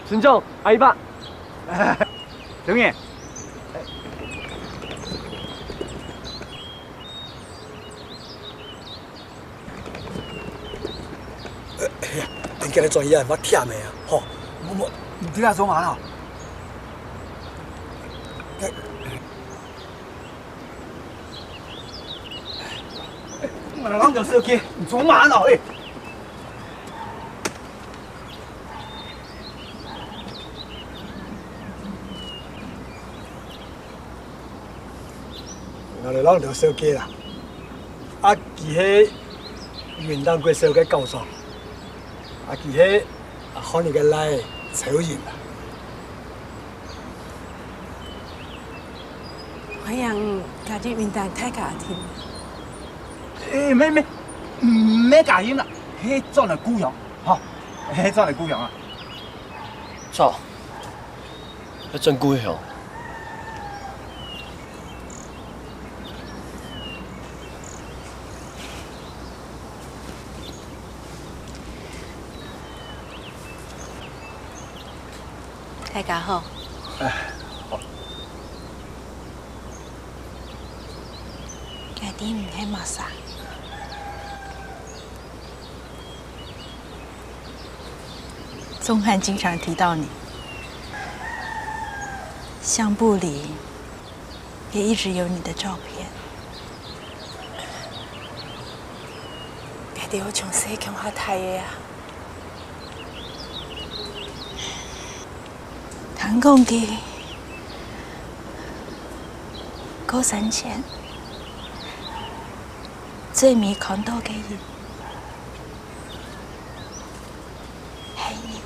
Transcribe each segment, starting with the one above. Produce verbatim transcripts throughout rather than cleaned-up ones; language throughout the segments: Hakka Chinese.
村長，阿姨伯。中意。哎呀，恁樣轉去啊，我忝个啊，吼，我，我，你在該做麼个啊？ 𠊎來摎你兜小姐，你做麼个哦？哎。𠊎來摎你兜小姐啦，啊，佢係雲頂國小个校長，啊，佢係阿漢你个倈仔，秋英啊。 歡迎加入雲頂大家庭。哎，毋係，毋係，毋係加入啦，係轉來故鄉，吼，係轉來故鄉啊。著，係轉故鄉。 大家好。哎，好。𠊎知你係麼儕。鍾漢經常提到你，相簿裡也一直有你的照片。𠊎兜從細共下大个啊。 聽講佢過身前，最尾看到个人係你。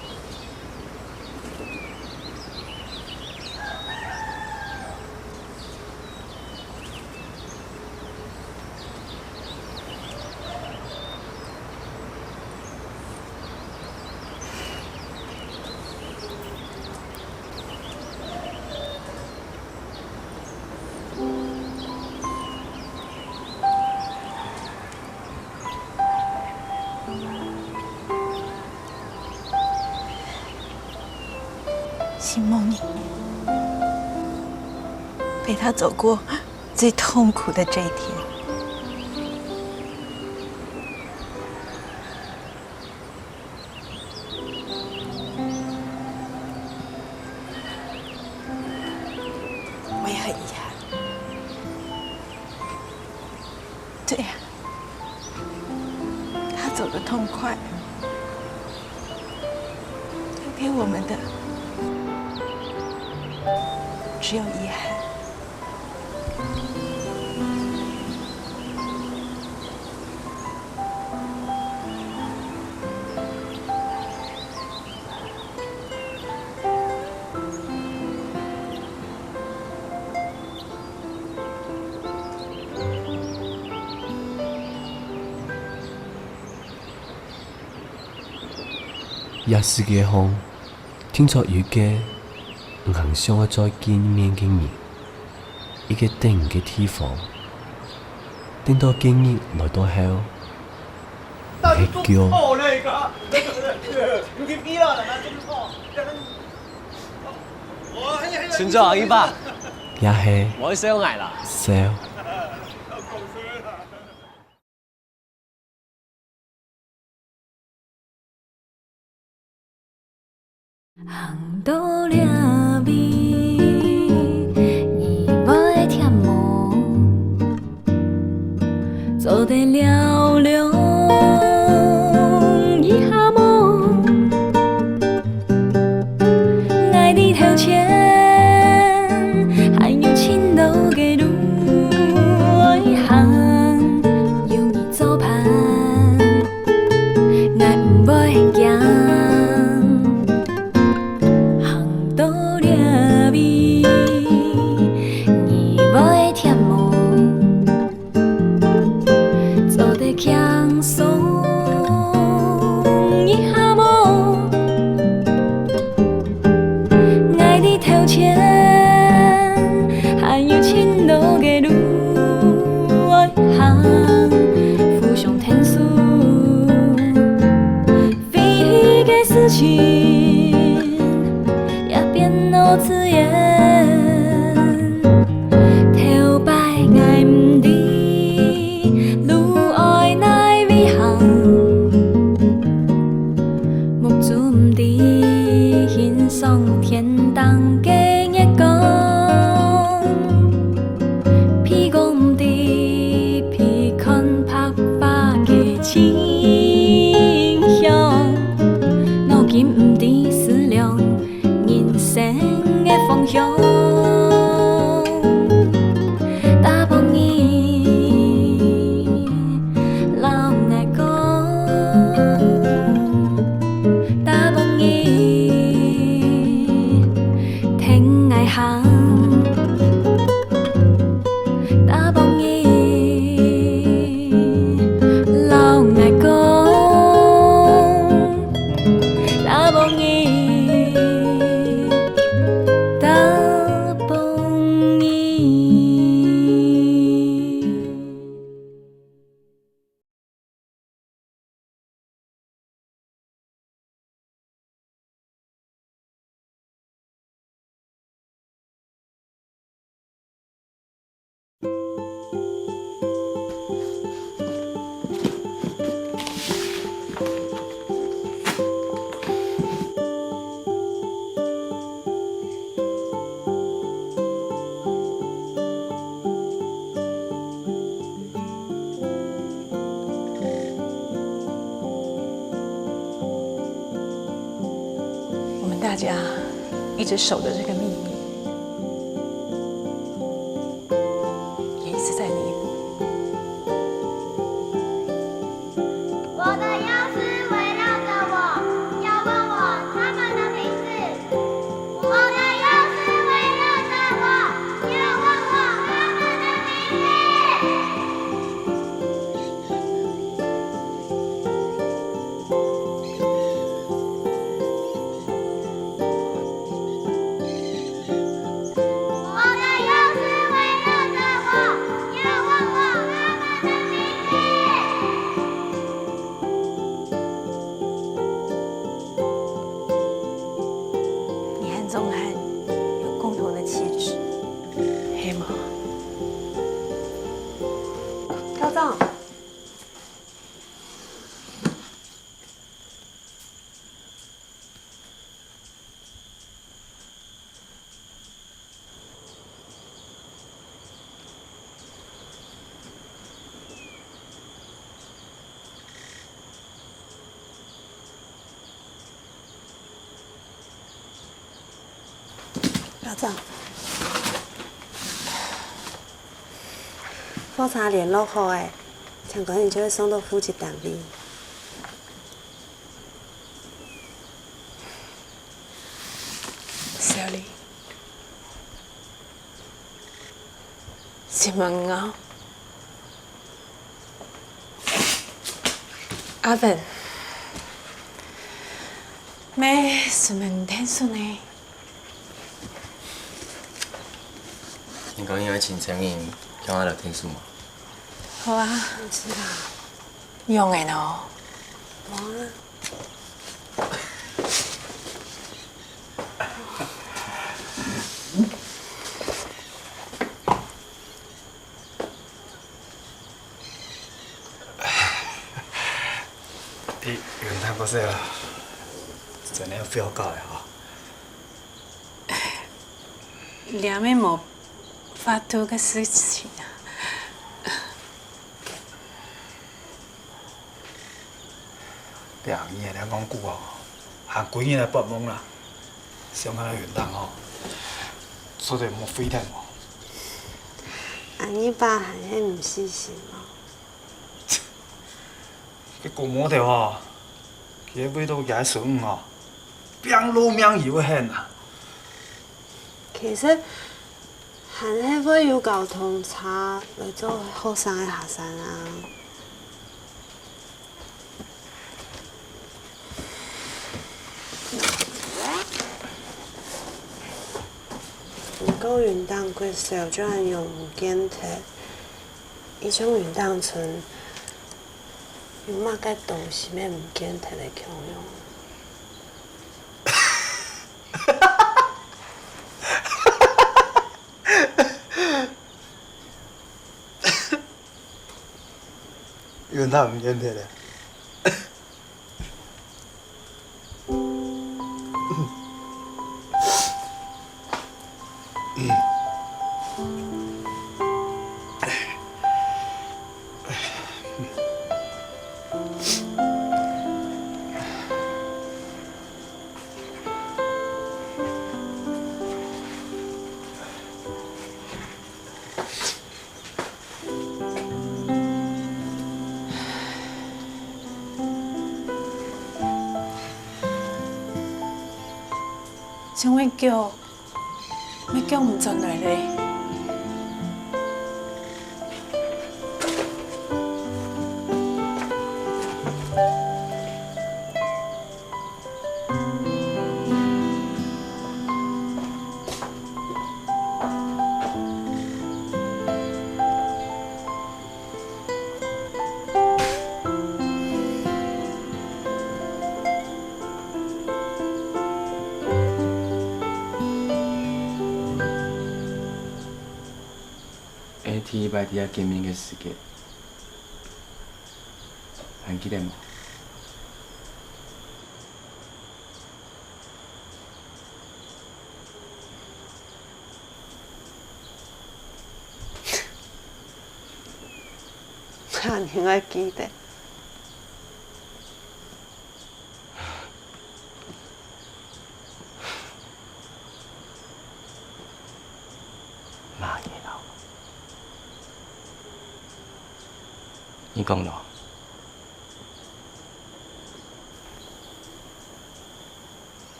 承蒙你陪他走過最痛苦的這一天。 𠊎也很遺憾。對呀，他走得痛快，留給我們的只有遺憾。 這世界項，定著有一個𠊎想愛再見面个人，一個等个地方。等到該日來到後，你係噭，村長阿姨伯，也係，莫笑𠊎啦。笑。 行到這位，你會忝無？做得尞尞一下無？ 𠊎知頭前還有盡多个路愛行，有你做伴，𠊎毋會驚。行到這位，你會忝無？ 做得輕鬆大家一直守着这个秘密，也一直在弥补。我的药师围绕着我，要问我他们的名字。我的药师围绕着我，要问我他们的名字。 我的药师围绕着我，要问我他们的名字。你和鍾漢有共同的氣質。係無？校長。 校長，貨車聯絡好咧，請趕緊就會送到戶籍單位。小麗，承蒙你哦。 阿文，乜順便𢯭手呢？你講你愛請人共下來𢯭手無？好啊。毋使啦。用得哦。無啊。 你運動過勢啊，真个有feel到个吼。這乜無法度个事情啊。 對啊，你恁樣講久哦，還幾日來發夢啦，想看到運動吼，做得莫飛天哦。恁樣爸還係毋死心哦。該個無條吼，佢會為著佢个孫女吼，拚老命去會喊啊。其實，還係會有交通車來做學生个下山啊。 毋過運動過勢就恁樣毋見忒，一種運動村，有麼个東西乜毋見忒个共樣。 運動毋見忒咧。 想愛叫，乜叫毋轉來咧。 𠊎第一擺在這見面个時節，還記得無？ 哪會記得？講咯。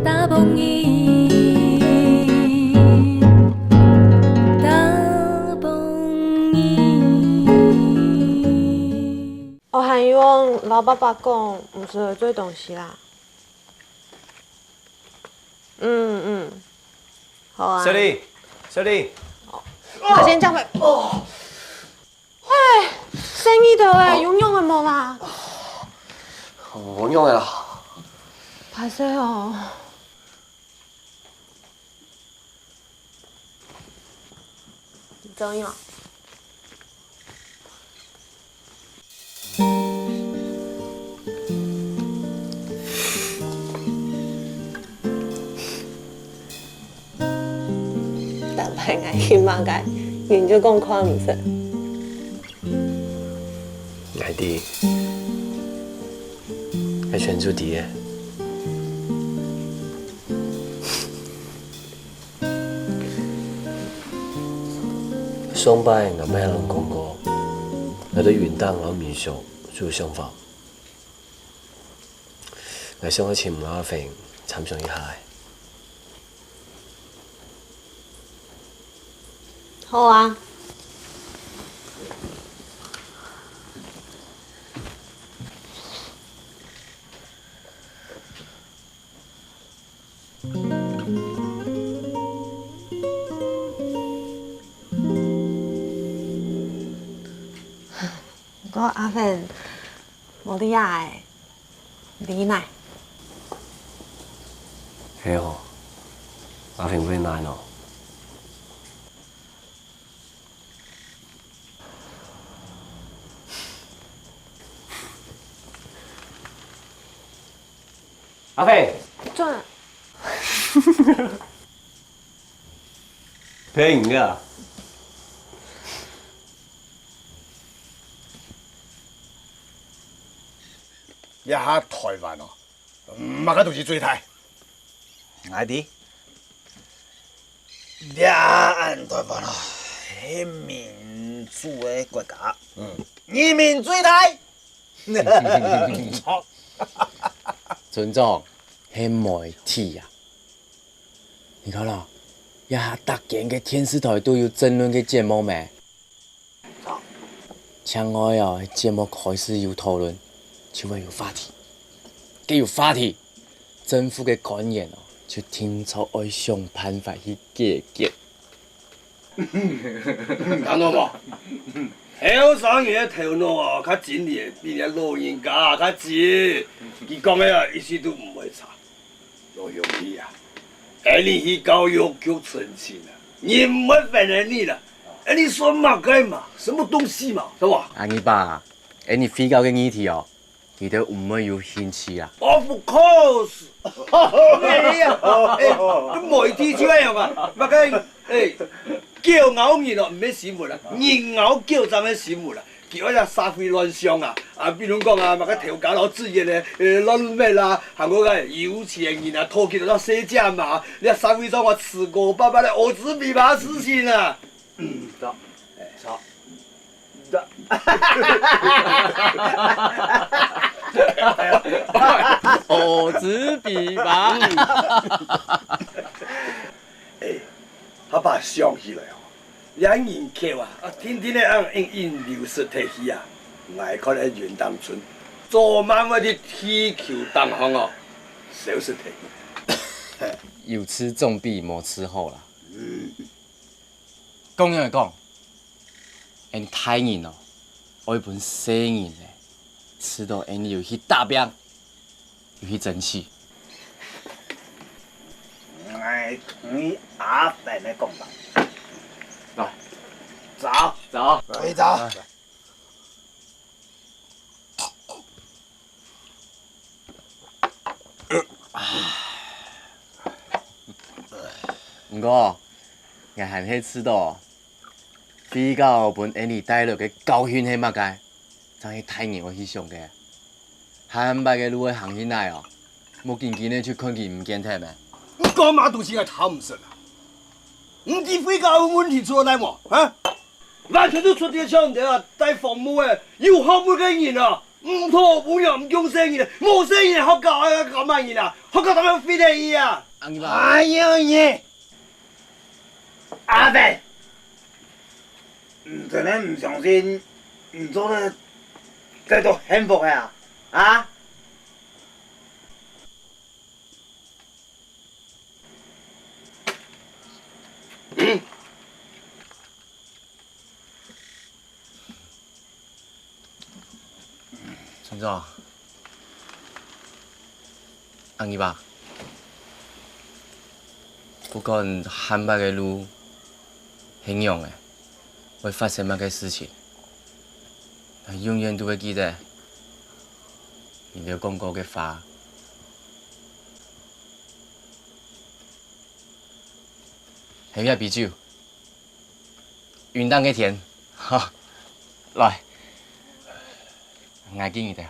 打幫你，打幫你。我還有摎爸爸講，毋使來做東西啦。嗯嗯，好啊。小麗，小麗，我先降回。哦。 哎，細義頭哎，有仰仔無啦？無仰仔啦。歹勢哦。你怎樣？ 逐擺𠊎去麼个，你就講看毋識。𠊎知，𠊎全就知个。上擺𠊎摎你講過，𠊎對雲頂摎民宿就有想法。 𠊎想愛尋吾阿芬參詳一下仔。好啊。 毋過阿芬，無這樣欸，你呢？係哦，阿芬會哪呢？阿芬，轉。 騙人个啊！這下臺灣哦，麼个東西最大？𠊎知。這下臺灣哦，係民主个國家，嗯，人民最大。 村長，係媒體啊！你看咯，這下逐間个電視臺都有政論个節目咩？像恁樣哦，節目開始有討論，就會有話題，該有話題，政府个官員哦，就定著愛想辦法去解決。 聽著無？後生人个頭腦哦，較精靈，比你老人家較精。佢講个啊，一息都毋會差。老兄弟啊，恁樣去教育局澄清啊，人毋會還恁樣啦。恁樣算麼个嘛？什麼東西嘛，係無？阿二伯，恁樣廢教个議題哦， 佢兜毋會有興趣啊。Of course，哎呀，哎，媒體就恁樣啊，麼个，哎，狗咬人哦，毋係新聞啦，人咬狗正係新聞啦。佢愛這社會亂象啊，啊，比如講啊，麼个頭家摎職員个，呃，亂搣啦，還有个有錢人啊，偷去摎細姐罵，這社會上啊，吃過飽飽个痚子癟癟个事情啊。嗯，著，著。 痚子癟癟。哎，阿爸想起來哦，這人口啊，啊，定定仔恁樣引流失忒去啊，𠊎看這雲頂村，早慢會在地球頂項哦，消失忒。有吃總比無吃好啦。 講樣來講，𠊎大人哦，愛分細人仔知著𠊎有去打拚，有去爭取。𠊎同意阿芬个講法。來，走。走。可以走。毋過，𠊎還係知著，廢教分𠊎俚帶來个教訓係麼个，正係大人愛去想个。下半擺个路愛行去哪哦？莫緊緊个就看佢毋見忒咩？你講麼个東西𠊎聽毋識啊？你知回家有問題出來無？啊？完全都出在像你啊，戴黃帽个，有學問个人啊，毋討無樣毋降細人，無細人學校愛教麼人啊？學校當然廢了佢啊！阿二伯，哎呀你！阿伯，你真个毋相信，你做得得到幸福个啊？啊？ 村長，阿二伯，不管下擺个路係仰仔，會發生麼个事情，𠊎永遠都會記得你兜講過个話。 係啊，杯酒，雲頂个天，哈，來，𠊎敬你兜。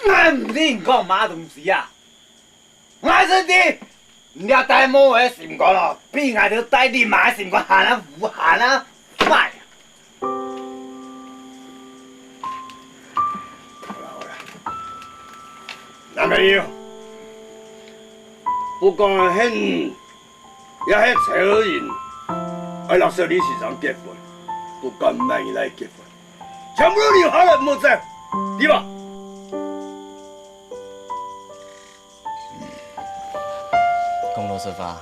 𠊎毋知你講麼東西啊！ 𠊎係知，你這戴帽个心肝哦，比𠊎兜戴笠嫲个心肝還較烏還較壞啊！好啦好啦，男朋友，不管係你也係超人，愛摎小李先生結婚，不管麼人來結婚，全部都留下來，毋好走，知無？ 講老實話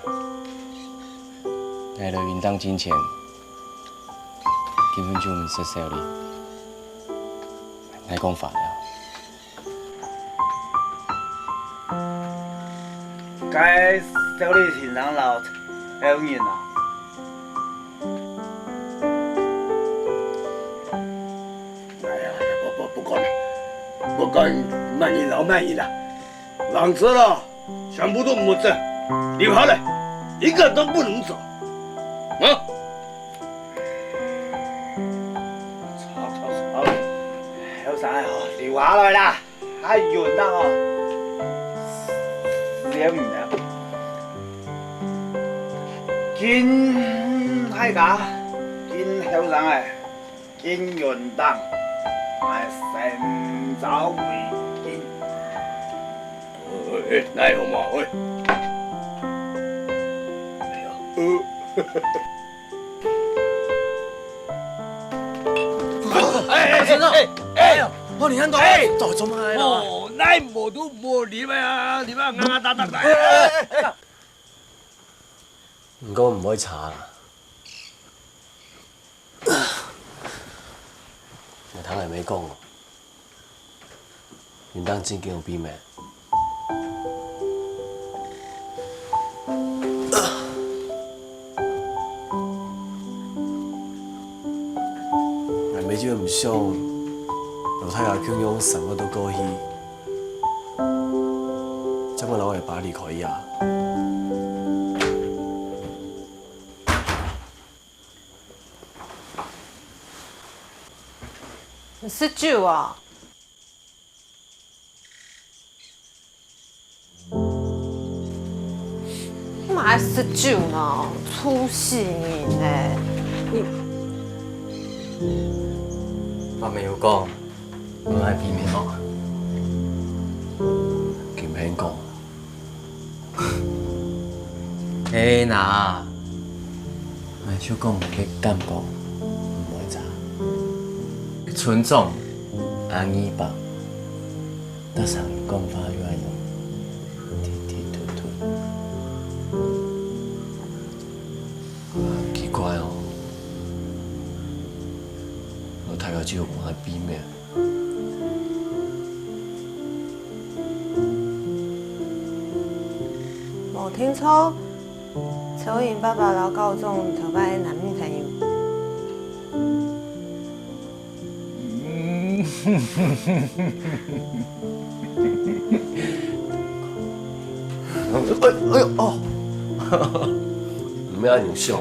，𠊎來雲頂進前，根本就毋識小李。𠊎講反了。該小李先生摎超人啊！哎呀，不不不管了，不管麼人摎麼人啦。 人死了，全部都毋好走，留下來，一個都不能走。啊！吵吵吵！後生个吼，留下來啦，還遠啦吼，時間毋夠。今大家，今後生个， 今運動，𠊎先走為敬。哎，哎，哪會好嘛？喂。哎呀，呃。哎，哎，先生，哎，哎，哎呀，哦，你看到，哎，早就買了。哦，那我都無理了啊，你們啊，打打打。哎，哎，哎，哎。 毋過毋會差啦。𠊎聽阿姆講哦，雲頂真經有秘密。𠊎姆就毋想，摎大家共樣生活到過去。 正會摎𠊎爸離開啊。你食酒啊？你嘛愛食酒呢，臭死人呢！你，爸姆有講， 𠊎个秘密哦，佢毋肯講。係啦，𠊎就講𠊎个感覺毋會差。村長，阿二伯，逐儕講話又恁樣，吞吞吞吞。奇怪哦，𠊎大家只有𠊎个秘密。 無聽錯，超人爸爸摎校長頭擺个男女朋友。哎，哎喲，哦，毋愛恁樣笑。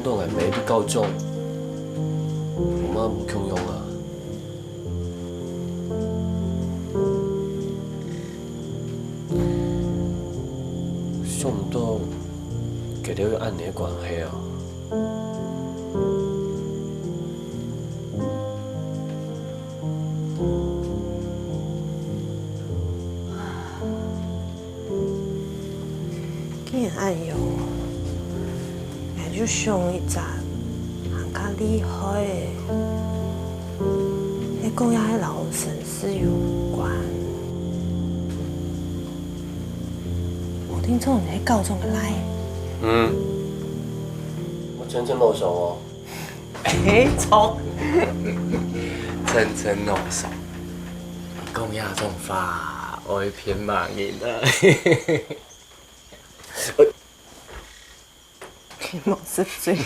到𠊎姆个高中，𠊎嘛無共樣啊。想毋到佢兜有恁呢个關係啊！既然恁樣，𠊎就想一隻還較厲害个，係講也係摎身世有關。無定著你係校長个倈仔。嗯，𠊎真真老實哦。 嘿，著。真真老實。講這種話，愛騙麼人啊？無食水。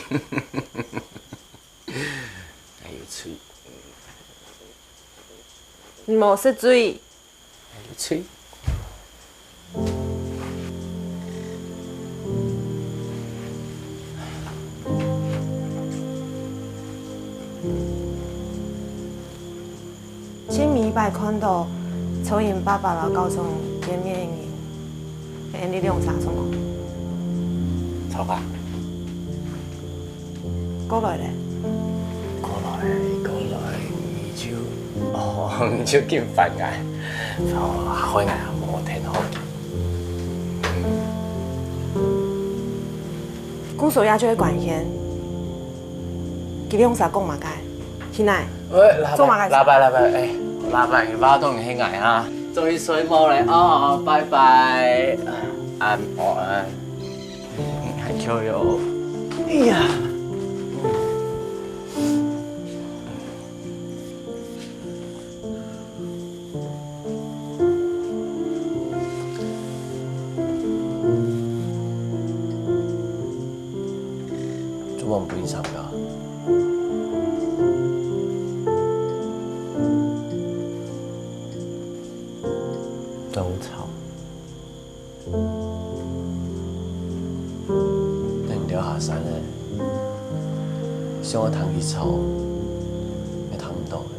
還有喙。無食水。 有趣。盡尾擺看著臭英爸爸摎校長見面个人，係𠊎兩儕著無？著啊。 過來咧。過來，過來，你就，哦，你就緊煩𠊎，哦，害𠊎無聽好。故所也就係關係，佢兩儕講麼个？去哪？喂，老闆，做麼个？老闆，老闆，哎，老闆，你爸當你係𠊎啊，終於睡目咧，哦，拜拜，安安。 還笑喲。哎呀！做麼毋分你參加？當吵。 等你兜下山咧，想愛聽佢吵，也聽毋到咧。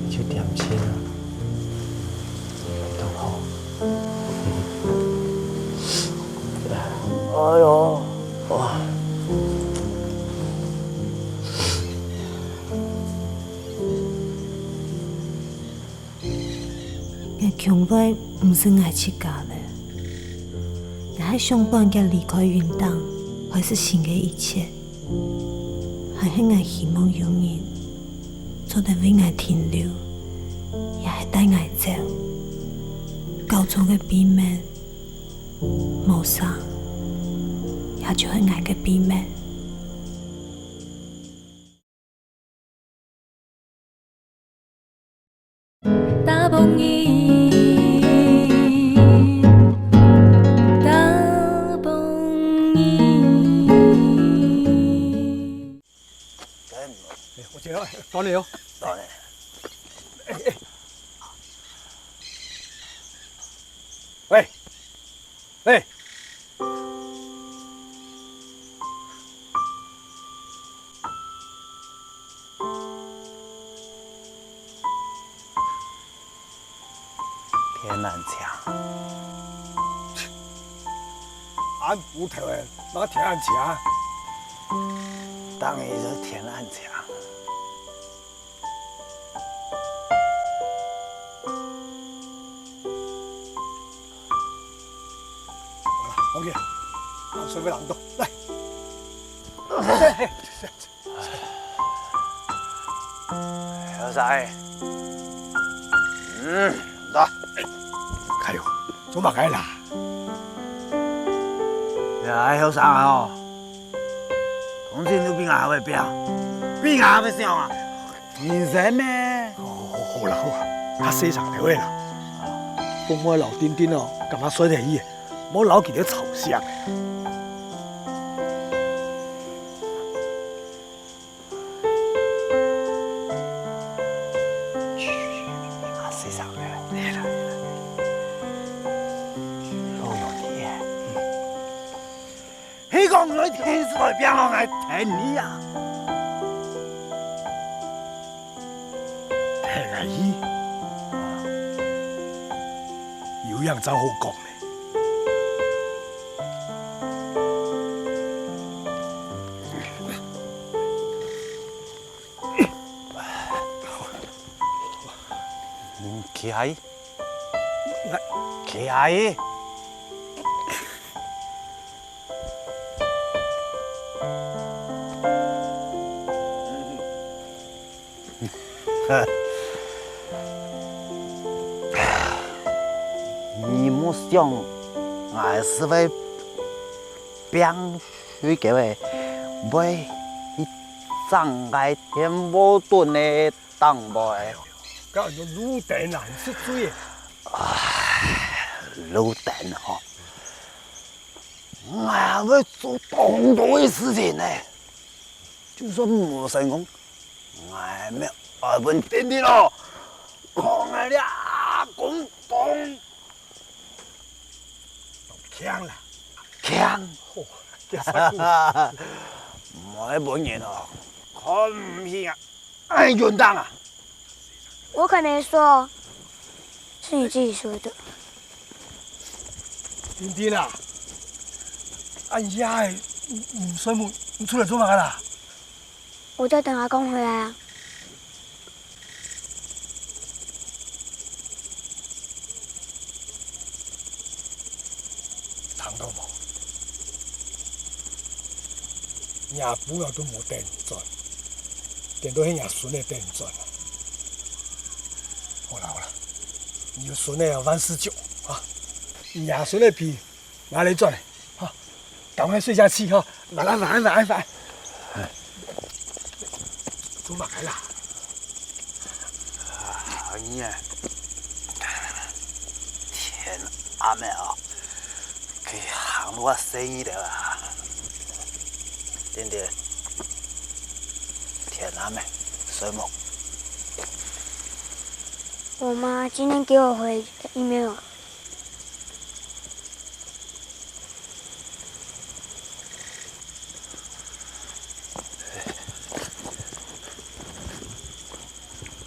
就恬靜啊，當好。哎喲，哇！ 𠊎恐怕毋係𠊎自家咧，𠊎還想講个離開雲頂，開始新个一切，還係𠊎希望有人做得為𠊎停留，也係帶𠊎走。校長个秘密，無啥，也就係𠊎个秘密。 打幫你，打幫你。哎，我知了，到你哦。到你。哎，哎。喂，喂。 天安牆。恁烏頭个，哪天安牆？當然係天安牆。好啦，OK，啊，隨便人到，來。 後生，嗯，來。哎喲，做麼个啦？這後生啊吼，當真有比𠊎還會拚，比𠊎還會想啊。認真咩？哦，好啦好啦，較細聲兜仔啦。講話老丁丁哦，感覺衰忒去，莫摎佢兜吵醒。 啊，細聲咧，係啦，係啦。𠊎天使來拚哦，𠊎跈你啊！跈𠊎去，有影正好講呢。 嗯，企下去。企下去。你莫想，𠊎係會拚水溝个，會去爭該田禾埕个 當啵欸。該安到路燈啊，你食醉欸！唉，路燈吼，𠊎還會做當多个事情呢。就算無成功，𠊎乜愛分丁丁哦，看𠊎這阿公當強啦！強！吼，結煞久。莫分人哦，看毋起啊！ 哎，運當啊！我可沒說，是你自己說的。丁丁啊，恁夜个，你，你睡目，你出來做麼个啦？我在等阿公回來啊。 聽到無？若餔娘都無等你轉，顛倒係若孫仔等你轉啊！好啦好啦，你有孫仔啊，萬事足啊！若孫仔皮，𠊎來轉，哈！ 趕快睡下去哈，晚安，晚安，晚安，晚安。做麼个啦？啊，你啊，天暗了哦，去行路啊，細義兜啊。丁丁，天暗了，睡目。我媽今天給我回email。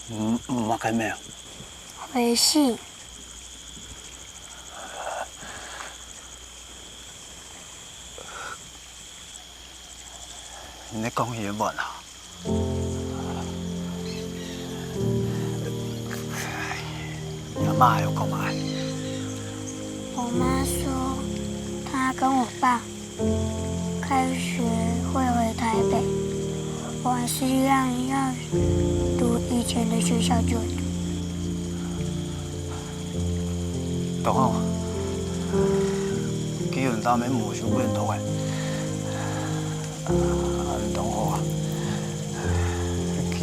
嗯，麼个email？回信。你講英文啊？ 你阿媽還有講麼个？我媽說，她跟我爸開學會回台北，我還是一樣要讀以前的學校就好。 當好啊，佢有當面無就毋會痛欸。啊，當好啊。佢，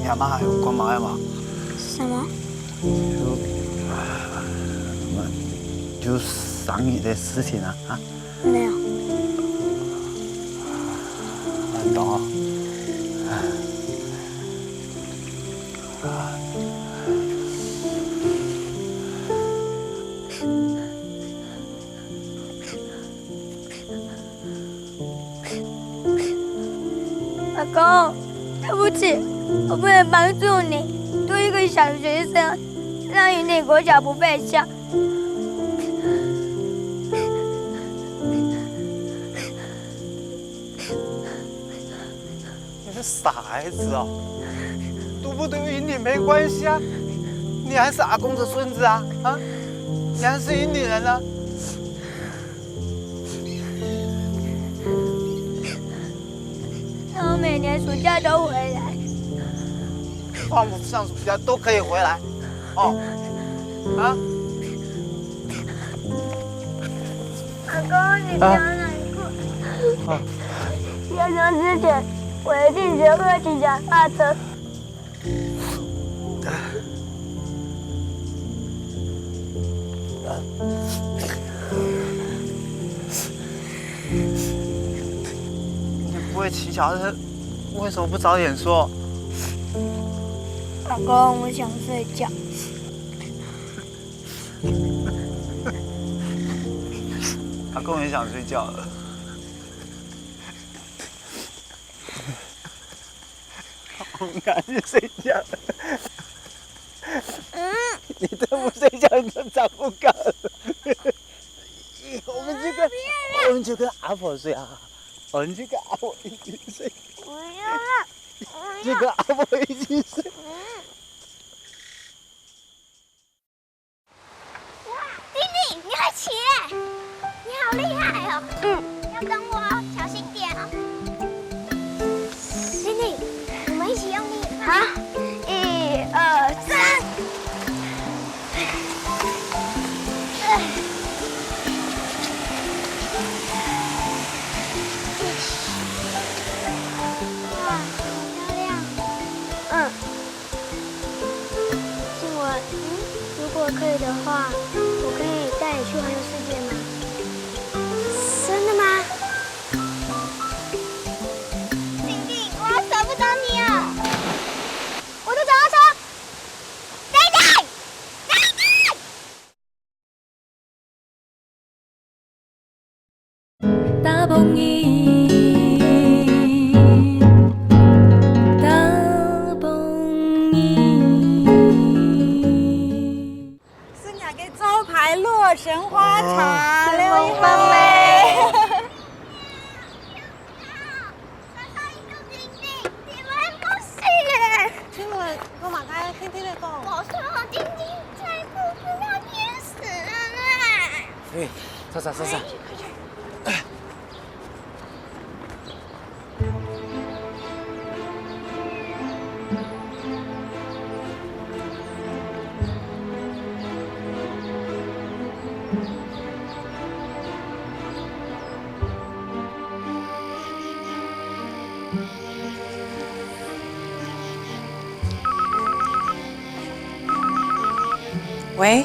你阿媽還有講麼个無？什麼？就，就生日个事情啊，啊。 沒有。很懂哦。阿公，對不起，我不能幫助你。讀一個小學生，讓你念國小不被笑。 你是傻孩子哦！讀不讀英語沒關係啊，你還是阿公的孫子啊，啊，你還是英語人啊。他們每年暑假都回來。放暑假都可以回來， 哦，啊？阿公，你不要難過。啊。下課之前，我一定學會騎腳踏車。你不會騎腳踏車，為什麼不早點說？阿公，我想睡覺。阿公也想睡覺了。不敢去睡觉。嗯。你再不睡觉，你就找不到了。我们就跟，我们就跟阿婆睡啊，我们就跟阿婆一起睡，不要了，不要。就跟阿婆一起睡。嗯。 哇，弟弟，你会骑耶！你好厉害哦！嗯。要等我哦，小心点哦。弟弟，我们一起用力。好，一二三。哇，好漂亮哦！嗯。 静文，嗯，如果可以的话，我可以带你去环游世界吗？真的吗？静静，我要找不到你啊！我的脚踏车！等一等！等一等！ 打枋仔，打枋仔。是你个招牌洛神花茶，哦，六一號。真棒欸。 靜文，講麼个？定定仔講。我說定定仔不知道天使了呢。欸，莎莎，莎莎。喂？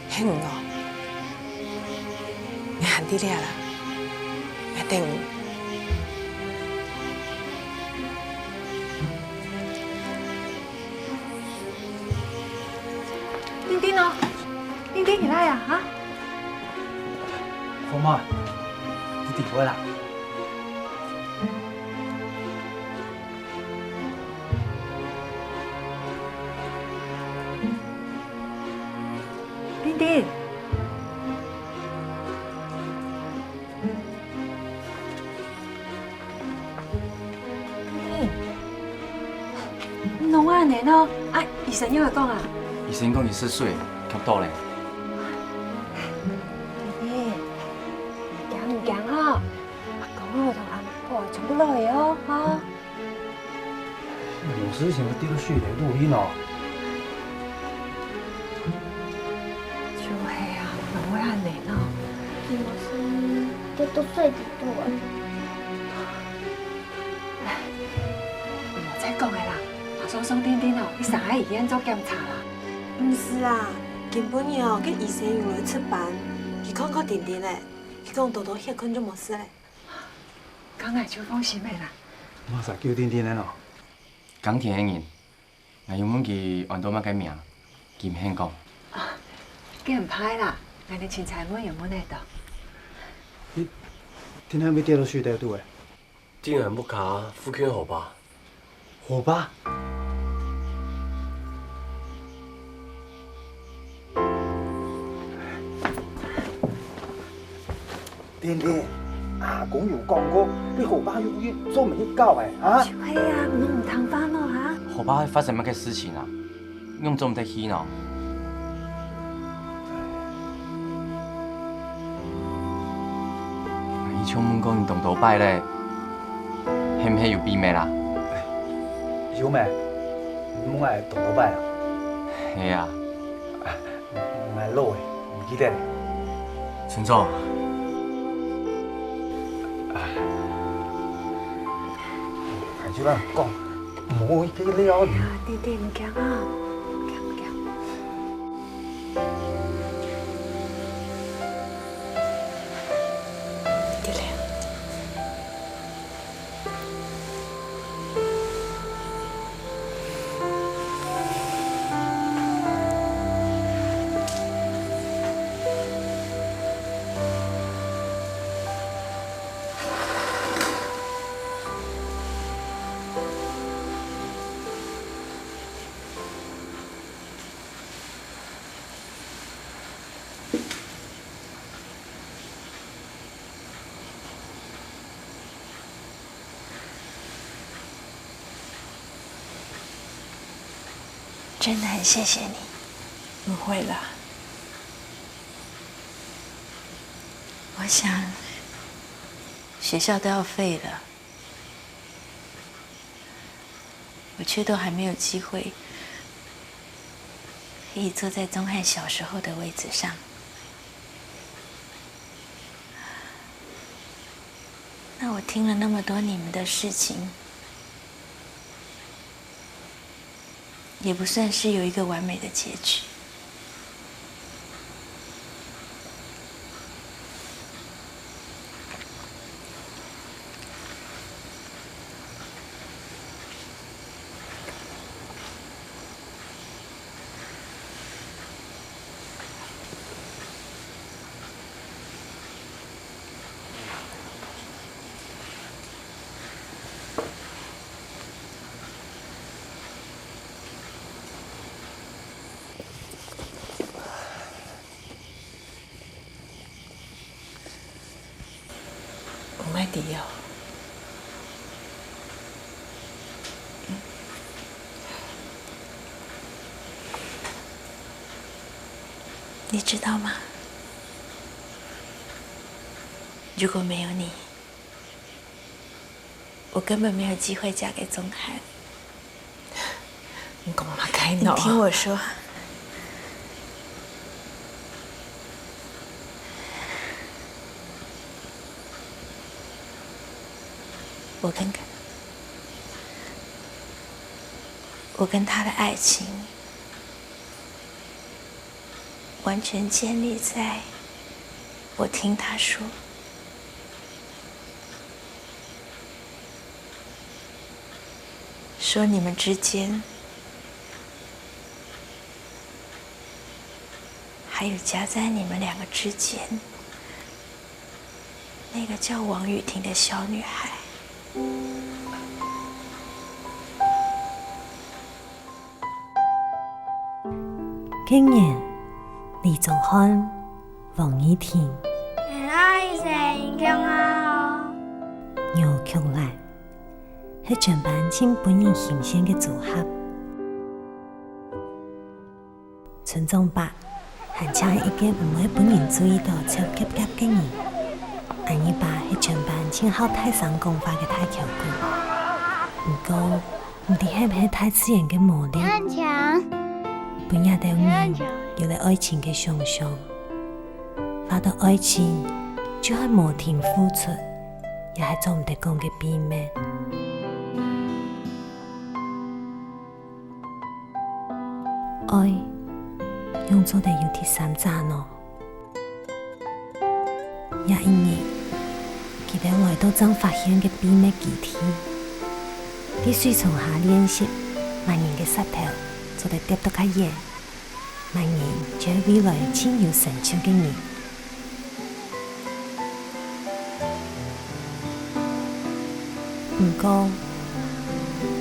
係你哦？𠊎還在這啦，𠊎等你。 定定哦，定定，你來啊，哈？紅妹，你等會啦。定定。 你仰會恁呢哦？啊，醫生仰會講啊？醫生講你食水忒多咧。弟弟，毋驚毋驚吼，阿公吼同阿婆全部落去哦，吼。 老師想要跌到水底肚去呢？就係啊，仰會恁呢呢？老師跌到水底肚啊！唉，毋好再講了啦，馬上送定定哦，去上海醫院做檢查啦。毋使啊，今晡日哦，該醫生有來值班，佢看過定定咧，佢講多多歇睏就無事咧。 該𠊎就放心了啦。麼儕救定定个呢？耕田个人，𠊎有問佢安到麼个名，佢毋肯講。啊，該毋怕啦，𠊎等清采問又問得到。你定定會跌到水底肚欸？定定屋下附近河壩。 河壩？定定，阿公有講過，該河壩有魚做毋得搞欸，啊？就係啊，你毋聽話呢，哈？河壩會發生麼个事情啊？ 仰做毋得去呢？𠊎去唱問過你當多擺咧，係毋係有祕密啊？有咩？你問𠊎當多擺啊？係啊。𠊎老咧，毋記得咧。村長。𠊎就摎你講，毋好去了。啊，弟弟，毋驚啊，毋驚，毋驚。 對了。真的很谢谢你。不会啦。我想，学校都要废了，我却都还没有机会可以坐在宗翰小时候的位置上。那我听了那么多你们的事情，也不算是有一个完美的结局。毋愛知哦。你知道吗？如果没有你，我根本没有机会嫁给宗翰。你講麼个呢？你聽我說。我跟，我跟他的爱情完全建立在我听他说，说你们之间 还有夹在你们两个之间那个叫王雨婷的小女孩。該年，李宗翰、王雨婷、楊菊蘭，係全班盡分人欣羨个組合。 村長伯還淨係一個毋會分人注意到瘦夾夾个人。阿二伯係全班盡好大聲講話个大朩鬼。毋過，毋知係毋係大自然个魔力，分這兜人有了愛情个想像。話到愛情，就係無停付出，也係做毋得講个秘密。 愛，仰做得有第三者呢？這一日，佢兜來到正發現个秘密基地，在水床下練習，麼人个舌頭做得跌到較遠，麼人就係未來盡有成就个人。 毋過，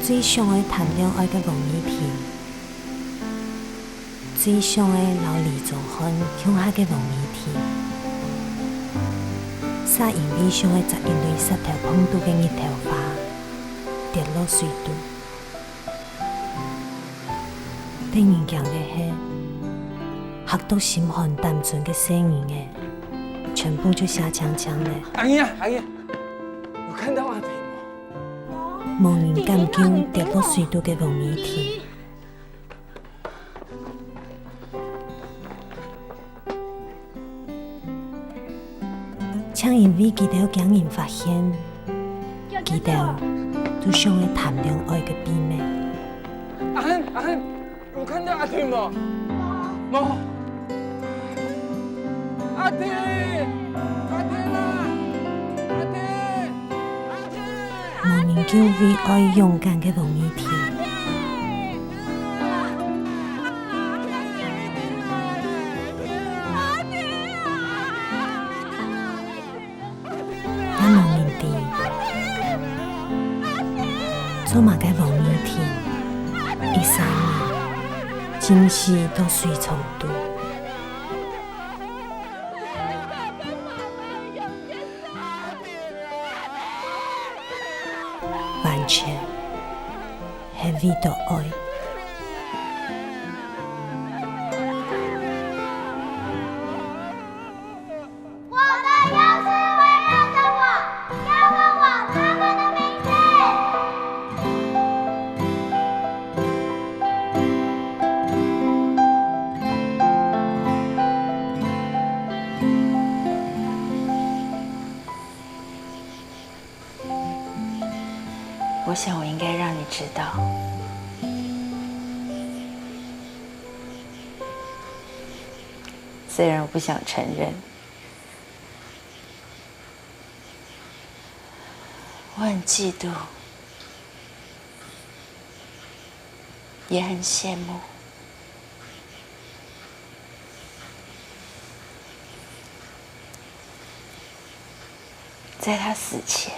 最想愛談戀愛个王雨婷，最想愛摎李宗翰共下个王雨婷，煞因為想愛摘一蕊舌頭碰著个日頭花，跌落水肚。 得人驚个係，嚇到心寒膽顫个細人仔，全部就嚇青青了。阿姨啊，阿姨，有看到阿婷嗎？無人敢救跌落水肚个王雨婷。 正因為佢兜驚人發現，佢兜就想愛談戀愛个秘密。阿恆，阿恆，有看到阿婷無？無。阿婷，阿婷啊，阿婷，阿婷。無人救為愛勇敢个王雨婷。 也無人知，做麼个王雨婷一儕人浸死到水床肚。完全係為著愛。我想我应该让你知道，虽然我不想承认，我很嫉妒，也很羡慕。 在他死前，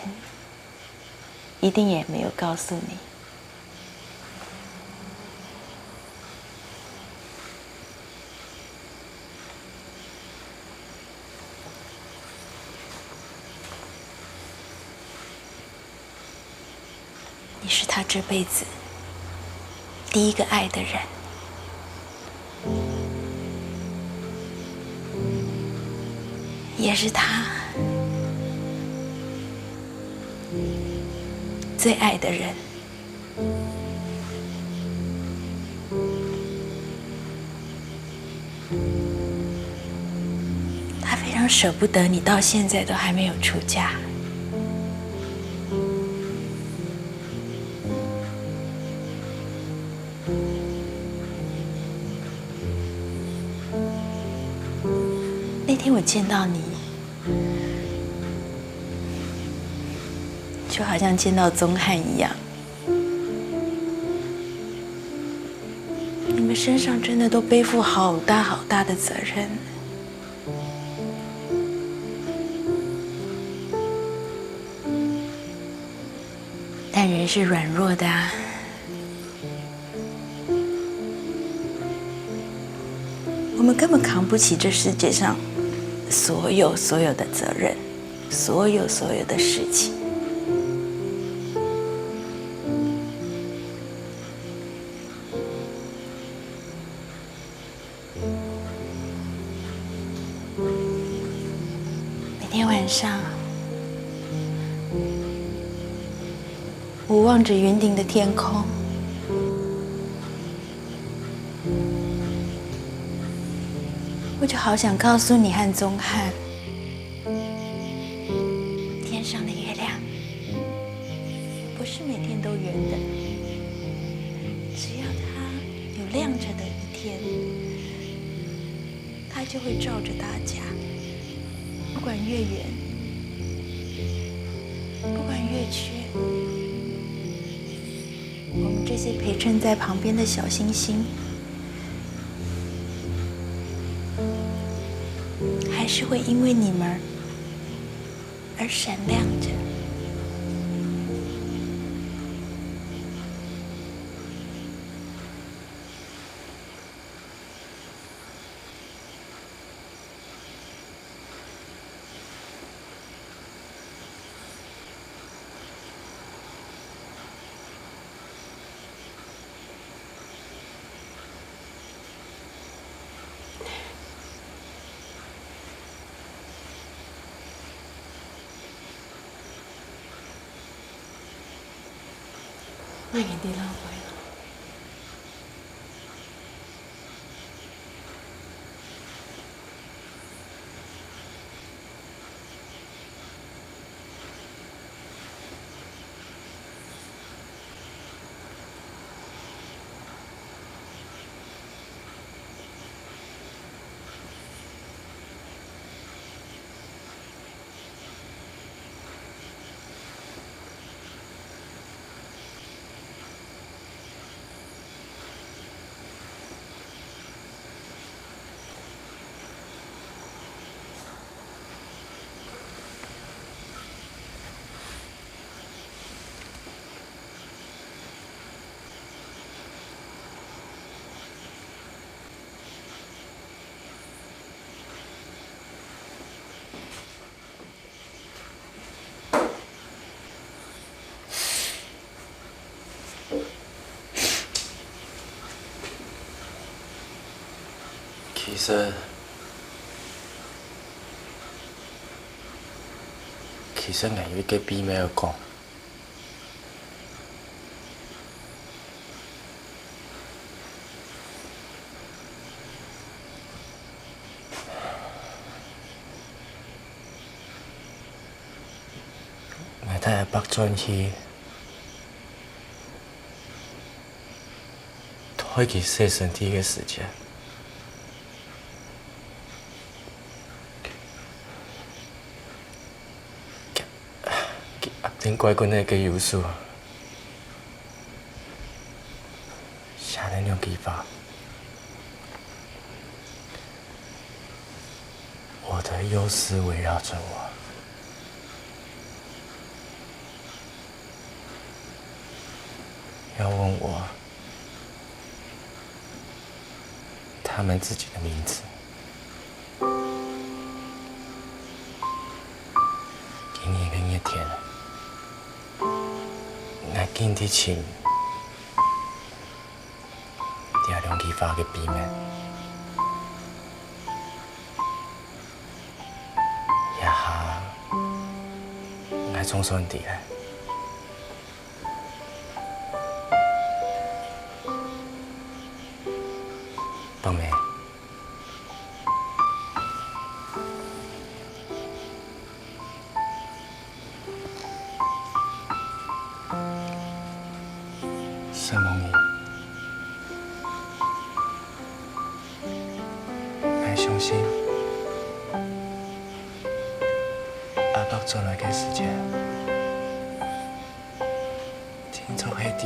一定也没有告诉你。你是他这辈子第一个爱的人，也是他最爱的人。他非常舍不得你到现在都还没有出嫁。 那天我见到你，就好像见到宗翰一样。你们身上真的都背负好大好大的责任。但人是软弱的啊。 我们根本扛不起这世界上所有所有的责任，所有所有的事情。每天晚上，我望着云顶的天空， 我就好想告诉你和宗翰，天上的月亮不是每天都圆的，只要它有亮着的一天，它就会照着大家，不管月圆，不管月缺。 我们这些陪衬在旁边的小星星，还是会因为你们而闪亮着。其實，其實𠊎有一個秘密要講。 𠊎帶阿伯轉去，開佢洗身體个時節，佢，佢壓等蓋緊个右手，寫了兩句話。 我的幼獅圍繞著我，要問我他們自己的名字。今年个熱天，𠊎緊在尋 這兩句話个秘密。這下，𠊎總算知了。冬梅， 承蒙你。𠊎相信，阿伯轉來个時節，定著係知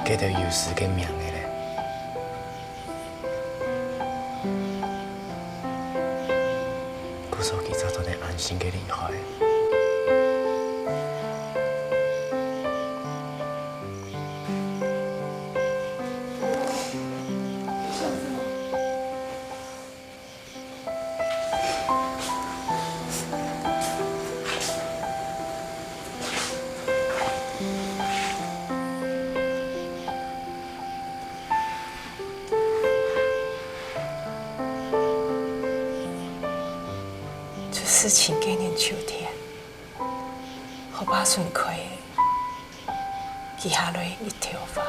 該兜幼獅个名个咧。 故所佢正做得安心个離開。就係前幾年秋天，河壩脣開个，佢下落一條花。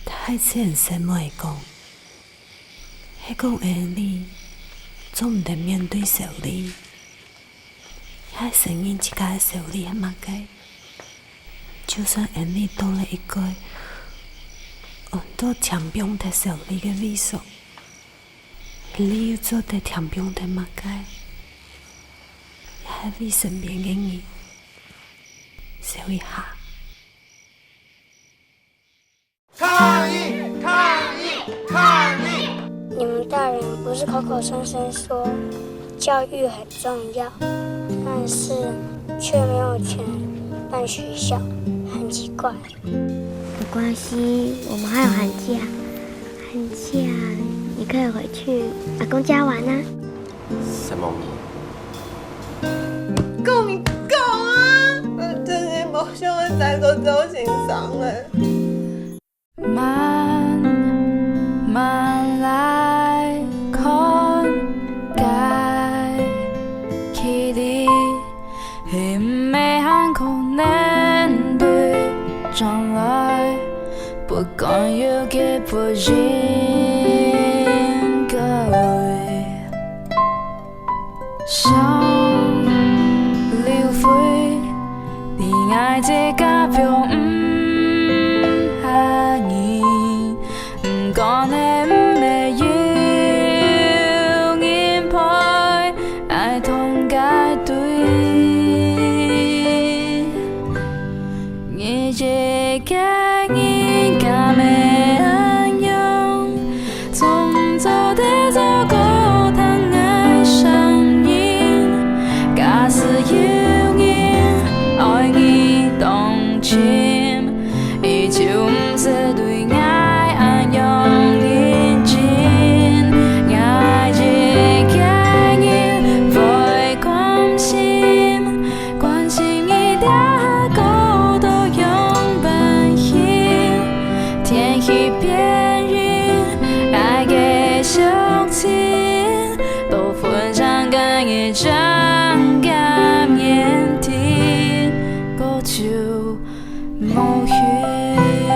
大自然姊妹講，係講𠊎俚做毋得面對愁慮，也係承認自家个愁慮係麼个。就算𠊎俚到了一個安到填放忒愁慮个位所， 你又做得填放忒麼个？也係為身邊个人想一下。抗議！抗議！抗議！你們大人不是口口聲聲說教育很重要，但是卻沒有錢辦學校，很奇怪。 沒關係，我們還有寒假。寒假你可以回去阿公家玩啊。承蒙你。夠毋夠啊？𠊎真係無想愛再過做先生了。慢慢來看該距離， 係毋係還可能對將來，不管有幾不應該。想流淚，你愛自家放毋下你。 毋管係毋係有人陪，愛同該對。你一個人敢會恁樣，總做得照顧聽𠊎聲音。假使有人愛你當真， 佢就毋使對𠊎恁樣認真。𠊎一個人會關心，關心你這下過到樣般形。無去。